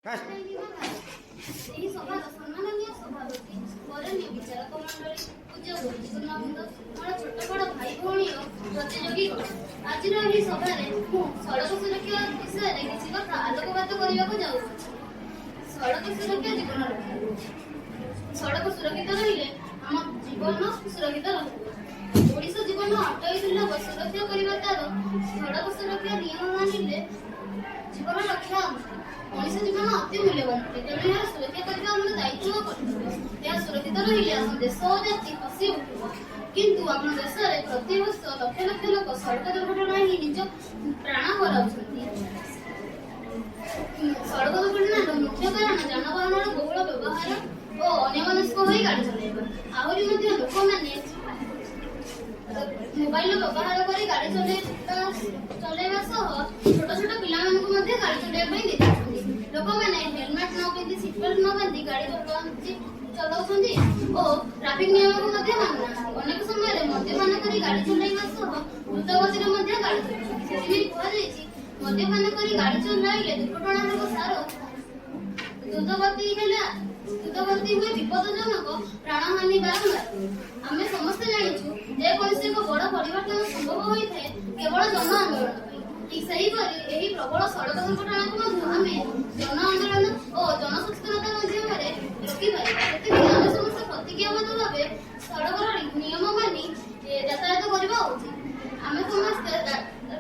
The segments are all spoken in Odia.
ଏହି ସଭାର ସମ୍ମାନନୀୟ ସଭାପତି, ବରେଣ୍ୟ ବିଚାରକ ମଣ୍ଡଳୀ, ପୂଜ୍ୟ ଗୁରୁଜନବୃନ୍ଦ, ମୋର ଛୋଟ ବଡ଼ ଭାଇ ଭଉଣୀ ଓ ପ୍ରତିଯୋଗୀଗଣ, ଆଜିର ଏହି ସଭାରେ ମୁଁ ସଡ଼କ ସୁରକ୍ଷା ବିଷୟରେ କିଛି କଥା ଆଲୋକପାତ କରିବାକୁ ଯାଉଅଛି। ସଡ଼କ ସୁରକ୍ଷା ଜୀବନ ରକ୍ଷା। ସଡ଼କ ସୁରକ୍ଷିତ ରହିଲେ ଆମ ଜୀବନ ସୁରକ୍ଷିତ ରହିବ। ମଣିଷ ଜୀବନ ଅଟଇ ଦୁର୍ଲଭ, ସୁରକ୍ଷା କରିବା ତାର। ସଡ଼କ ସୁରକ୍ଷା ନିୟମ ମାନିଲେ ଜୀବନ ରକ୍ଷା ଆମର। ମଣିଷ ଜୀବନ ଅତି ମୂଲ୍ୟବାନ ଅଟେ, ତେଣୁ ଏହାର ସୁରକ୍ଷା କରିବା ଆମର ଦାୟିତ୍ୱ ଓ କର୍ତ୍ତବ୍ୟ। ଏହା ସୁରକ୍ଷିତ ରହିଲେ ଆମ ଦେଶ ଓ ଜାତି ହସି ଉଠିବ। କିନ୍ତୁ ଆମ ଦେଶରେ ପ୍ରତିବର୍ଷ ଲକ୍ଷ ଲକ୍ଷ ଲୋକ ସଡ଼କ ଦୁର୍ଘଟଣା ହିଁ ନିଜ ପ୍ରାଣ ହରାଉଛନ୍ତି। ସଡ଼କ ଦୁର୍ଘଟଣାର ମୁଖ୍ୟ କାରଣ ଯାନବାହନର ବହୁଳ ବ୍ୟବହାର ଓ ଅନ୍ୟମନସ୍କ ହୋଇ ଗାଡ଼ି ଚଲାଇବା। ଆହୁରି ମଧ୍ୟ ଲୋକମାନେ ମୋବାଇଲର ବ୍ୟବହାର କରି ଗାଡ଼ି ଚଲାଇବା ସହ ଛୋଟ ଛୋଟ ପିଲାମାନଙ୍କୁ ମଧ୍ୟ ଗାଡ଼ି ଚଲାଇବା ପାଇଁ ଦେଇଦେଉଛନ୍ତି। ଲୋକମାନେ ହେଲମେଟ ନ ପିନ୍ଧି, ସିଟ୍ ବେଲ୍ଟ ନ ବାନ୍ଧି ଗାଡ଼ି ଚଲାଉଛନ୍ତି ଓ ଟ୍ରାଫିକ ନିୟମକୁ ମଧ୍ୟ ମାନୁନାହାନ୍ତି। ଅନେକ ସମୟରେ ମଦ୍ୟପାନ କରି ଗାଡ଼ି ଚଲାଇବା ସହ ଦ୍ରୁତ ଗତିରେ ମଧ୍ୟ ଗାଡ଼ି ଚଲାଉଛନ୍ତି। ସେଥିପାଇଁ କୁହାଯାଇଛି, ମଦ୍ୟପାନ କରି ଗାଡ଼ି ଚଲାଇଲେ ଦୁର୍ଘଟଣା ହେବ ସାର। ଦ୍ରୁତଗତି ହୁଏ ବିପଦଜନକ, ପ୍ରାଣହାନି ବାରମ୍ବାର। ଆମେ ସମସ୍ତେ ଜାଣିଛୁ, ଯେକୌଣସି ଏକ ବଡ଼ ପରିବର୍ତ୍ତନ ସମ୍ଭବ ହୋଇଥାଏ କେବଳ ଜନ ଆନ୍ଦୋଳନ ପାଇଁ। ଠିକ୍ ସେହିପରି ଏହି ପ୍ରବଳ ସଡ଼କ ଦୁର୍ଘଟଣାକୁ ମଧ୍ୟ ଆମେ ଜନ ଆନ୍ଦୋଳନ ଓ ଜନସଚେତନତା ମାଧ୍ୟମରେ ରୋକିପାରିବା। ସେଥିପାଇଁ ଆମେ ସମସ୍ତେ ପ୍ରତିଜ୍ଞାବଦ୍ଧ ଭାବେ ସଡ଼କର ନିୟମ ମାନି ଯାତାୟାତ କରିବା ଉଚିତ। ଆମେ ସମସ୍ତେ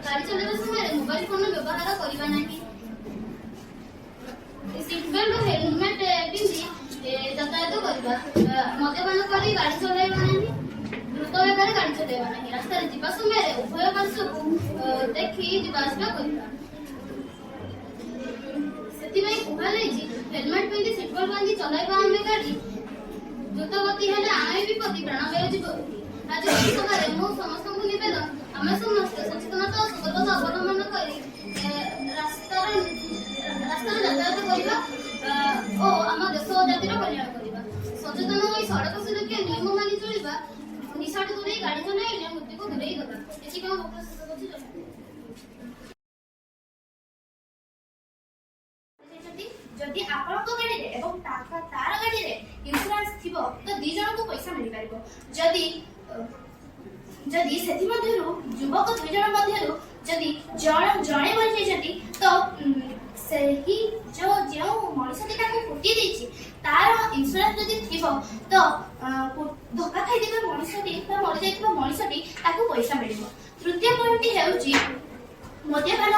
ଗାଡ଼ି ଚଲାଇବା ସମୟରେ ମୋବାଇଲ ଫୋନର ବ୍ୟବହାର କରିବା ନାହିଁ। ସିଟ୍ ବେଲ୍ଟ ଓ ହେଲମେଟ ପିନ୍ଧି ଯାତାୟାତ କରିବା। ମଦ୍ୟପାନ କରି ଗାଡ଼ି ଚଲାଇବା ନାହିଁ। ଦ୍ରୁତ ବେଗରେ ଗାଡ଼ି ଚଲାଇବା ନାହିଁ। ରାସ୍ତାରେ ଯିବା ସମୟରେ ଉଭୟ ପାର୍ଶ୍ୱକୁ ଦେଖି ଯିବା ଆସିବା କରିବା। ସେଥିପାଇଁ କୁହାଯାଇଛି, ହେଲମେଟ ପିନ୍ଧି, ସିଟ୍ ବେଲ୍ଟ ବାନ୍ଧି ଚଲାଇବା ଆମେ ଗାଡ଼ି। ଦ୍ରୁତ ଗତି ହେଲେ ଆଣଇ ବିପତ୍ତି, ପ୍ରାଣବ୍ୟୟ ଯିବ ଉଠି। ଆଜି ଏହି ସଭାରେ ମୁଁ ସମସ୍ତଙ୍କୁ ନିବେଦନ, ଆମେ ସମସ୍ତେ ସଚେତନତା ଓ ସତର୍କତା ଅବଲମ୍ବନ କରି ରାସ୍ତାରେ ଯାତାୟାତ କରିବା ଓ ଆମ ଦେଶ ଓ ଜାତିର କଲ୍ୟାଣ କରିବା। ସଚେତନ ହୋଇ ସଡ଼କ ସୁରକ୍ଷା ନିୟମ ମାନି ଚଳିବା। ନିଶାଠୁ ଦୂରେଇ ଗାଡ଼ି ଚଲାଇଲେ ମୃତ୍ୟୁକୁ ଦୂରେଇ ଦେବା। ଏତିକି ମୋ ବକ୍ତବ୍ୟ ଶେଷ କରୁଛି। ଜୟ ହିନ୍ଦ। ଯାଇଛନ୍ତି। ଯଦି ଆପଣଙ୍କ ଗାଡ଼ିରେ ଏବଂ ତାର ଗାଡ଼ିରେ ଇନ୍ସୁରାନ୍ସ ଥିବ ତ ଦି ଜଣଙ୍କୁ ପଇସା ମିଳିପାରିବ। ଯଦି ସେଥିମଧ୍ୟରୁ ଯୁବକ ଦୁଇ ଜଣ ମଧ୍ୟରୁ ଯଦି ଜଣେ ମରିଯାଇଛନ୍ତି ତ ସେହି ଯେଉଁ ମଣିଷଟି ତାକୁ କୁଟି ଦେଇଛି, ତାର ଇନ୍ସୁରାନ୍ସ ଯଦି ଥିବ ତ ଧକ୍କା ଖାଇଥିବା ମଣିଷଟି ବା ମରିଯାଇଥିବା ମଣିଷଟି, ତାକୁ ପଇସା ମିଳିବ। ତୃତୀୟ ପଏଣ୍ଟଟି ହେଉଛି ମଦ୍ୟପାନ,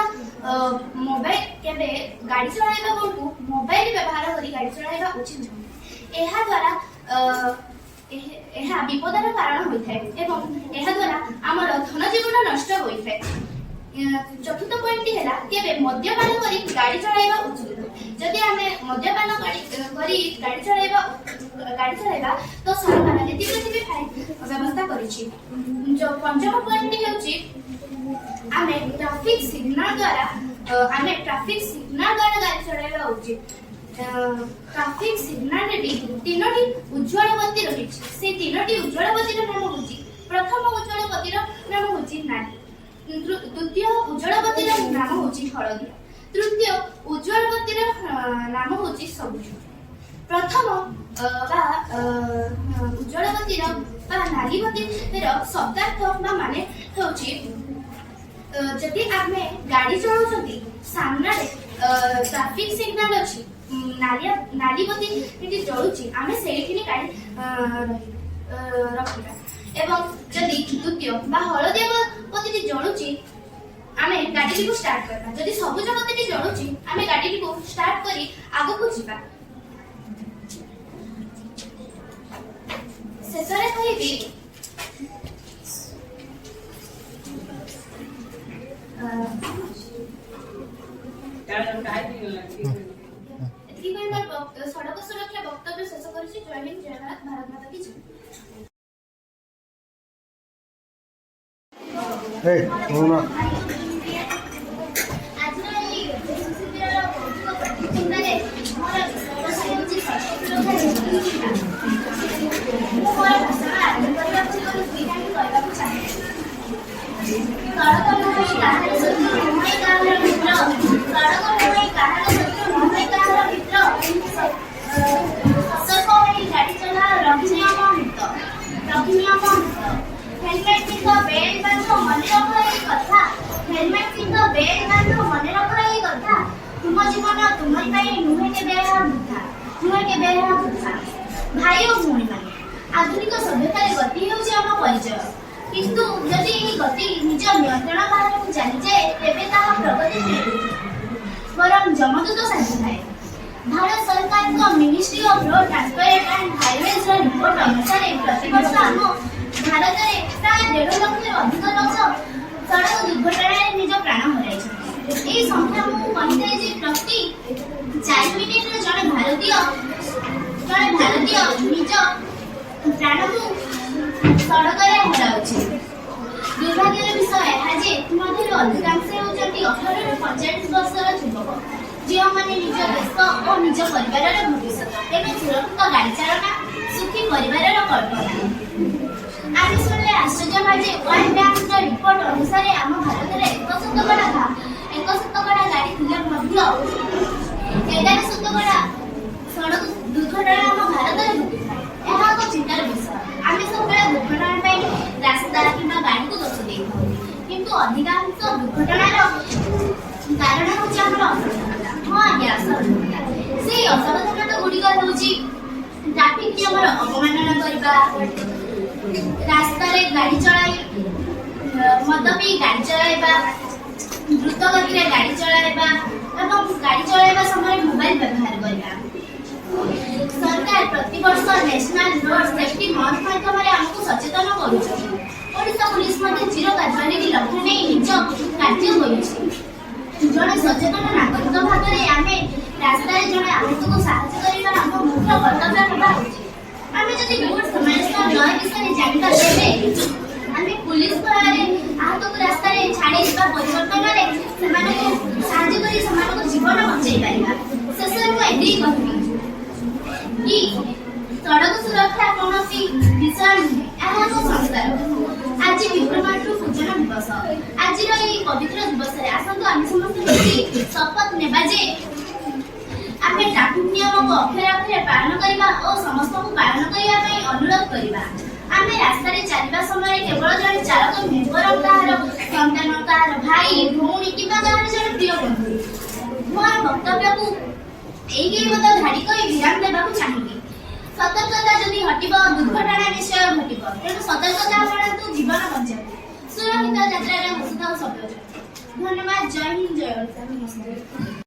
ମୋବାଇଲ। କେବେ ଗାଡ଼ି ଚଳାଇବା ବେଳକୁ ମୋବାଇଲ ବ୍ୟବହାର କରି ଗାଡ଼ି ଚଳାଇବା ଉଚିତ ନୁହେଁ। ଏହା ଦ୍ୱାରା ଏହା ବିପଦର କାରଣ ହୋଇଥାଏ ଏବଂ ଏହା ଦ୍ୱାରା ଆମର ଧନ ଜୀବନ ନଷ୍ଟ ହୋଇଥାଏ। ଚତୁର୍ଥ ପଏଣ୍ଟଟି ହେଲା, କେବେ ମଦ୍ୟପାନ କରି ଗାଡ଼ି ଚଳାଇବା ଉଚିତ ନୁହେଁ। ଯଦି ଆମେ ମଦ୍ୟପାନ କରି ଗାଡ଼ି ଚଳାଇବା ତ ସରକାର ଏଥିପ୍ରତି ବି ଫାଇନ ବ୍ୟବସ୍ଥା କରିଛି। ପଞ୍ଚମ ପଏଣ୍ଟଟି ହେଉଛି, ଆମେ ଟ୍ରାଫିକ ସିଗ୍ନାଲ ଦ୍ୱାରା ଗାଡ଼ି ଚଳାଇବା ଉଚିତ। ଟ୍ରାଫିକ ସିଗ୍ନାଲରେ ବି ତିନୋଟି ଉଜ୍ଜ୍ୱଳ ବତୀ ରହିଛି। ସେଇ ତିନୋଟି ଉଜ୍ଜ୍ୱଳ ବତୀର ନାମ ହେଉଛି, ପ୍ରଥମ ଉଜ୍ଜ୍ୱଳ ବତୀର ନାମ ହେଉଛି ନାଲି, ଦ୍ୱିତୀୟ ଉଜ୍ଜ୍ୱଳ ବତୀର ନାମ ହେଉଛି ହଳଦିଆ, ତୃତୀୟ ଉଜ୍ଜ୍ୱଳ ବତୀର ନାମ ହେଉଛି ସବୁଜ। ପ୍ରଥମ ବା ଉଜ୍ଜ୍ୱଳ ବତୀର ବା ନାଲି ବତୀର ଶବ୍ଦାର୍ଥ ବା ମାନେ ହେଉଛି, ଯଦି ଆମେ ଗାଡ଼ି ଚଳାଉଛନ୍ତି, ସାମ୍ନାରେ ଟ୍ରାଫିକ ସିଗ୍ନାଲ ଅଛି, ନାଲି ବତୀ ଏଠି ଜଳୁଛି, ଆମେ ସେଇଠି ଗାଡ଼ି ରଖିବା ଏବଂ ଯଦି ଦ୍ୱିତୀୟ ବା ହଳଦିଆ ବତୀଟି ଜଳୁଛି, ଆମେ ଗାଡ଼ିଟିକୁ ଷ୍ଟାର୍ଟ କରିବା। ଯଦି ସବୁଜ ବତୀଟି ଜଳୁଛି, ଆମେ ଗାଡ଼ିଟିକୁ ଷ୍ଟାର୍ଟ କରି ଆଗକୁ ଯିବା। ଶେଷରେ କହିବି, ଏତିକି କହି ମୋର ସଡ଼କ ସୁରକ୍ଷା ବକ୍ତବ୍ୟ ଶେଷ କରୁଛି। ଜୟ ହିନ୍ଦ, ଜୟ ଭାରତ, ଭାରତ ମାତା କି ଜୟ। Hey, ଶୁଣ। ଆଜିର ଏହି ଶିବିରର ବୌଦ୍ଧିକ ପ୍ରତିଯୋଗିତାରେ ମୋର ବିଷୟବସ୍ତୁ ହେଉଛି ସଡ଼କ ସୁରକ୍ଷା ଜୀବନ ରକ୍ଷା। ମୁଁ ମୋର ଭାଷଣ ଆରମ୍ଭ କରିବା ପୂର୍ବରୁ ଦୁଇଟା କହିବାକୁ ଚାହେଁ। ସଡ଼କ ନୁହେଁ କାହାର ଶତ୍ରୁ, ନୁହେଁ କାହାର ମିତ୍ର। ସଡ଼କ ନୁହେଁ କାହାର ଶତ୍ରୁ, ନୁହେଁ କାହାର ମିତ୍ର। ଆମରି ପାଇଁ ନୁହେଁ କେବେ ଏହା ବୃଥା, ନୁହେଁ କେବେ ଏହା ବୃଥା। ଭାଇ ଓ ଭଉଣୀମାନେ, ଆଧୁନିକ ସଭ୍ୟତାରେ ଗତି ହେଉଛି ଆମ ପରିଚୟ। କିନ୍ତୁ ଯଦି ଏହି ଗତି ନିଜ ନିୟନ୍ତ୍ରଣ ବାହାରକୁ ଚାଲିଯାଏ, ତେବେ ତାହା ପ୍ରଗତି ନୁହେଁ, ବରଂ ଯମଦୂତ ସାଜିଥାଏ। ଭାରତ ସରକାରଙ୍କ Ministry of Road Transport and ହାଇୱେଜର report ଅନୁସାରେ ପ୍ରତିବର୍ଷ ଆମ ଭାରତରେ ପ୍ରାୟ 1.5 ଲକ୍ଷରୁ ଅଧିକ ଲୋକ ସଡ଼କ ଦୁର୍ଘଟଣାରେ ନିଜ ପ୍ରାଣ ହରାଇଛନ୍ତି। ଏହି ସଂଖ୍ୟା ମୁଁ କହିଥାଏ ଯେ ପ୍ରତି 4 ମିନିଟରେ ଜଣେ ଭାରତୀୟ ନିଜ ପ୍ରାଣକୁ ସଡ଼କରେ ହରାଉଛି। ଦୁର୍ଭାଗ୍ୟର ବିଷୟ ଏହା ଯେ ଏଥିମଧ୍ୟରୁ ଅଧିକାଂଶ ହେଉଛନ୍ତି 18ରୁ 45 ବର୍ଷର ଯୁବକ, ଯେଉଁମାନେ ନିଜ ଦେଶ ଓ ନିଜ ପରିବାରର ଭବିଷ୍ୟତ। ତେବେ ସୁରକ୍ଷିତ ଗାଡ଼ି ଚାଳନା ସୁଖୀ ପରିବାରର କଳ୍ପନା। ଆମେ ଶୁଣିଲେ ଆଶ୍ଚର୍ଯ୍ୟ ହେବା ଯେ ୱାର୍ଲଡ ବ୍ୟାଙ୍କର ରିପୋର୍ଟ ଅନୁସାରେ ଆମ ଭାରତରେ 1% ଗାଡ଼ି ଥିଲେ ମଧ୍ୟ 11% ସଡ଼କ ଦୁର୍ଘଟଣା ଆମ ଭାରତରେ ଘଟିଥାଏ। ଏହା ଏକ ଚିନ୍ତାର ବିଷୟ। ଆମେ ସବୁବେଳେ ଦୁର୍ଘଟଣା ପାଇଁ ରାସ୍ତା କିମ୍ବା ଗାଡ଼ିକୁ ଦୋଷ ଦେଇଥାଉ, କିନ୍ତୁ ଅଧିକାଂଶ ଦୁର୍ଘଟଣାର କାରଣ ହେଉଛି ଆମର ଅସାବଧାନତା। ହଁ ଆଜ୍ଞା, ଅସାବଧାନତା। ସେଇ ଅସାବଧାନତା ଗୁଡ଼ିକ ହେଉଛି ଟ୍ରାଫିକ ନିୟମର ଅବମାନନା କରିବା, ରାସ୍ତାରେ ଗାଡ଼ି ଚଳାଇ ମଦ ପିଇ ଗାଡ଼ି ଚଳାଇବା, ଦ୍ରୁତ ଗତିରେ ଗାଡ଼ି ଚଳାଇବା ଏବଂ ଗାଡ଼ି ଚଳାଇବା ସମୟରେ ମୋବାଇଲ ବ୍ୟବହାର କରିବା। ସରକାର ପ୍ରତିବର୍ଷ ନ୍ୟାସନାଲ ରୋଡ ସେଫ୍ଟି ମନ୍ଥ ମାଧ୍ୟମରେ ଆମକୁ ସଚେତନ କରୁଛନ୍ତି। ଓଡ଼ିଶା ପୁଲିସ ମଧ୍ୟ ଜିରୋ କାଜୁଆଲିଟି ଲକ୍ଷ୍ୟ ନେଇ ନିଜ କାର୍ଯ୍ୟ କରୁଛି। ଜଣେ ସଚେତନ ନାଗରିକ ଭାବରେ ଆମେ ରାସ୍ତାରେ ଜଣେ ଆହତକୁ ସାହାଯ୍ୟ କରିବା ଆମ ମୁଖ୍ୟ କର୍ତ୍ତବ୍ୟ ହେବା ଉଚିତ। ଆମେ ଯଦି ଗୁଡ୍ ସମାରିଟନ୍ ଲ ବିଷୟରେ ଜାଣିବା, ତେବେ ଆମେ ପୁଲିସ ଭୟରେ ଆହତକୁ ରାସ୍ତାରେ ଛାଡ଼ି ଯିବା ପରିବର୍ତ୍ତନରେ ସେମାନଙ୍କୁ ସାହାଯ୍ୟ କରି ସେମାନଙ୍କ ଜୀବନ ବଞ୍ଚାଇ ପାରିବା। ଶେଷରେ ମୁଁ ଏତିକି କହିବି କି ସଡ଼କ ସୁରକ୍ଷା କୌଣସି ବିଷୟ ନୁହେଁ, ଏହା ଏକ ସଂସ୍କାର। ଆଜି ବିକ୍ରମାଟୁ ପୂଜନ ଦିବସ। ଆଜିର ଏହି ପବିତ୍ର ଦିବସରେ ଆସନ୍ତୁ ଆମେ ସମସ୍ତେ ମିଶି ଶପଥ ନେବା ଯେ ଆମେ ଟ୍ରାଫିକ ନିୟମକୁ ଅକ୍ଷରେ ଅକ୍ଷରେ ପାଳନ କରିବା ଓ ସମସ୍ତଙ୍କୁ ପାଳନ କରିବା ପାଇଁ ଅନୁରୋଧ କରିବା। ଆମେ ରାସ୍ତାରେ ଚାଲିବା ସମୟରେ କେବଳ ଜଣେ ଚାଳକ ନୁହେଁ, ବରଂ କାହାର ସନ୍ତାନ, କାହାର ଭାଇ ଭଉଣୀ କିମ୍ବା କାହାର ଜଣେ ପ୍ରିୟ ବନ୍ଧୁ। ମୋର ବକ୍ତବ୍ୟକୁ ଏଇ କେଇପଦ ଧାଡ଼ି କରି ବିରାମ ଦେବାକୁ ଚାହିଁବି। ସତର୍କତା ଯଦି ହଟିବ, ଦୁର୍ଘଟଣା ନିଶ୍ଚୟ ଘଟିବ। ତେଣୁ ସତର୍କତା ଆପଣାନ୍ତୁ, ଜୀବନ ବଞ୍ଚାନ୍ତୁ। ସୁରକ୍ଷିତ ଯାତ୍ରାରେ ହସୁଥାଉ ସଭ୍ୟ। ଧନ୍ୟବାଦ। ଜୟ ହିନ୍ଦ, ଜୟ ଓଡ଼ିଶା। ନମସ୍କାର।